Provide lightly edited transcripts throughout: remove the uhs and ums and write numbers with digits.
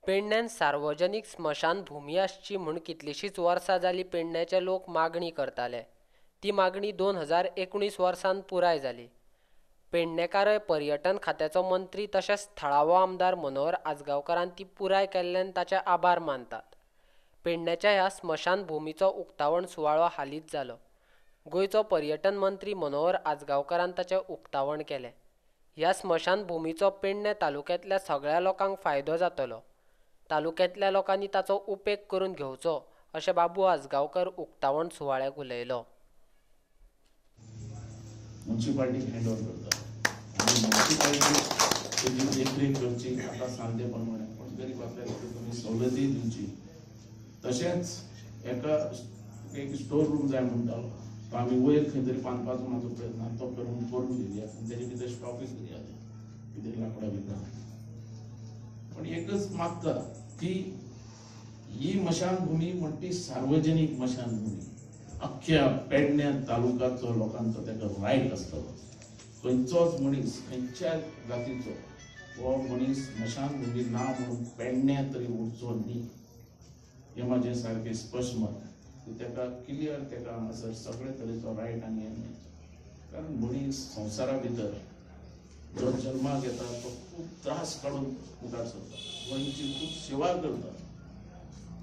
पेडण्यान सार्वजनिक स्मशानभूमी आसची म्हूण कितलीशींच वर्सां जाली पेडण्याचे लोक मागणी करताले. ती मागणी 2019 वर्सान पुराय जाली. पेडणेकारय पर्यटन खात्याचो मंत्री तशेंच थळावो आमदार मनोहर आजगांवकारान ती पुराय केल्ल्यान ताचे आभार मानतात. पेडण्याच्या ह्या स्मशानभूमीचो उक्तावण सुवाळो हालींच जालो. गोंयचो पर्यटन मंत्री मनोहर आजगांवकारान ताचें उक्तावण केलें. ह्या स्मशानभूमीचो पेडणे तालुक्यांतल्या सगळ्या लोकांक फायदो जातलो. तालुक्यांतल्या लोकांनी ताचो उपेग करून घेवचो अशें बाबू आजगांवकर उक्तावण सुवाळ्याक उलयलो. मुन्सिपाल्टीक हँड ओवर करता आनी मुन्सिपाल्टी तेजी देखरेख करची. आतां सांगते प्रमाणे कोण गरीब आसल्यार ताका तुमी सवलती दिवची. तशेंच एका एक स्टोर रूम जाय म्हणटालो तो आमी वयर खंय तरी बांदपाचो म्हाजो प्रयत्न तो करून दिवया आनी तेजे भितर स्टॉकूय करया कितें लांकडां बिकडां. पण एकच मागता की ही मशानभूमी म्हण ती सार्वजनीक मशानभूमी अख्ख्या पेडण्या तालुक्याचो लोकांचो ताका रायट आसतलो. खंयचोच मनीस खंयच्या जातीचो हो मनीस मशानभूमी ना म्हणून पेडण्या तरी उरचो न्ही हें म्हाजें सारकें स्पश्ट मत. ताका क्लियर ताका हांगासर सगळे तरेचो रायट आनी हें मेळचो. कारण मनीस संवसारा भितर जो जल्माक येता तो खूब त्रास काडून मुखार सरता, गोंयची खूब सेवा करता,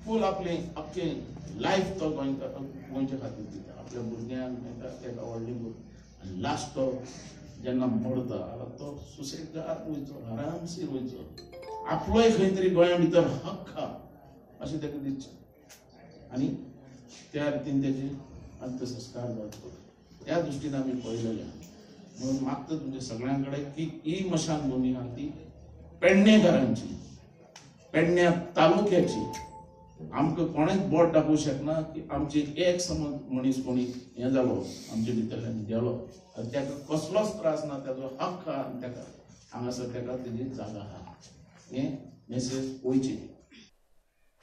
फूल आपलें अख्खें लायफ तो गोंयच्या खातीर दिता, आपल्या भुरग्यांक ताका व्हडलें करून. आनी लास्ट तो जेन्ना मरता जाल्यार तो सुसेगाद वयचो, आरामशीर वयचो, आपलोय खंय तरी गोंया भितर हक्क आहा अशें ताका दिसचें आनी त्या रितीन तेजे अंत्यसंस्कार जावचो. त्या दृश्टीन आमी पळयलेलें आहा. म्हणून मागता तुमच्या सगळ्यां कडेन की ही मशानभूमी आहा ती पेडणेकारांची, पेडण्या तालुक्याची. आमकां कोणेच बोट दाखोवंक शकना की आमचे एक समज मनीस कोणी हें जालो आमचे भितरल्यान गेलो ताका कसलोच त्रास ना, ताजो हक्क आहा आनी ताका हांगासर ताका तेजी जागा आहा. हें मेसेज वयची.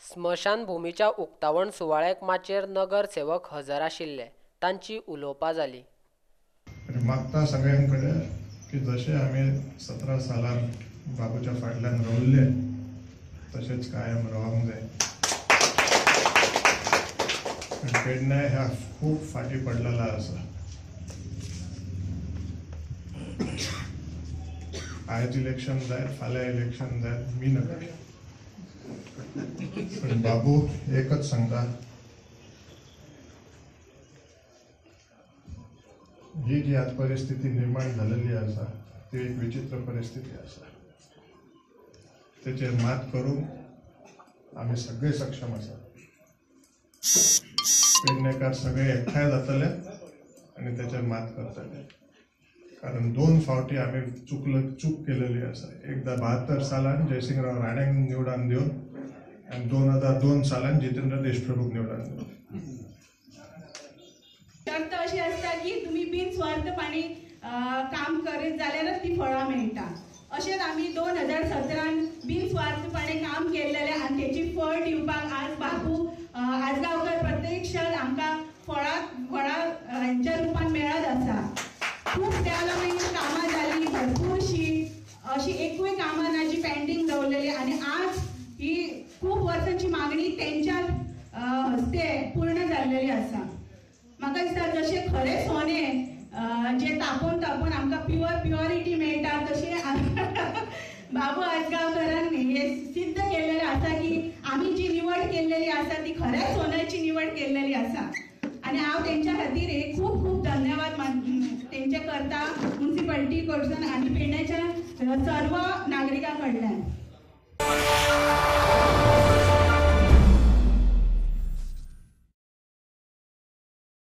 स्मशानभूमीच्या उक्तावण सुवाळ्याक माचयेर नगरसेवक हजर आशिल्ले. तांची उलोवपां जाली. मागता सगळ्यां कडेन की जशें आमी 17 सालान बाबूच्या फाटल्यान रावल्ले तशेंच कायम रावंक जाय. पेडणे ह्या खूब फाटीं पडलेला आसा. आयज इलेक्शन जाय, फाल्यां इलेक्शन जाय, मी नका. पण बाबू एकच सांगता, ही जी आज परिस्थिती निर्माण झालेली आसा ती एक विचित्र परिस्थिती आसा. तेचेर मात करूंक आमी सगळे सक्षम आसा. पेडणेकार सगळे एकठांय जातले आनी तेचेर मात करतले. कारण 2 फावटी आमी चूक केलेली आसा. एकदा 72 सालान जयसिंगराव राण्यांक निवडून दिवन आनी 2002 सालान जितेंद्र देशप्रभूक निवडून दिवन. शर्त अशी आसता की तुमी बिनस्वार्थपणे काम करीत जाल्यारच ती फळां मेळटा. अशेंच आमी 2017 बिनस्वार्थपणे काम केल्लेलें आनी तेची फळ दिवपाक आज बाबू आजगांवकर प्रत्यक्षात आमकां फळां फळां हेंच्या रुपान मेळत आसा. खूब डेव्हलपमेंट कामां जाली भरपूरशी, अशी एकूय कामां ना जी पेंडींग दवरलेली आनी आज ही खूब वर्सांची मागणी तेंच्या हस्ते पूर्ण जाल्लेली आसा. म्हाका दिसता जशें खरें सोनें जे तापोवन तापोवन आमकां प्युअरिटी मेळटा तशें बाबू आजगांवकरान हे सिद्ध केल्लेलें आसा की आमी जी निवड केल्लेली आसा ती खऱ्या सोन्याची निवड केल्लेली आसा. आनी हांव तेंच्या खातीर एक खूब खूब धन्यवाद तेंचे करता मुन्सिपालिटी कडसून आनी पेडण्याच्या सर्व नागरिकां कडल्यान.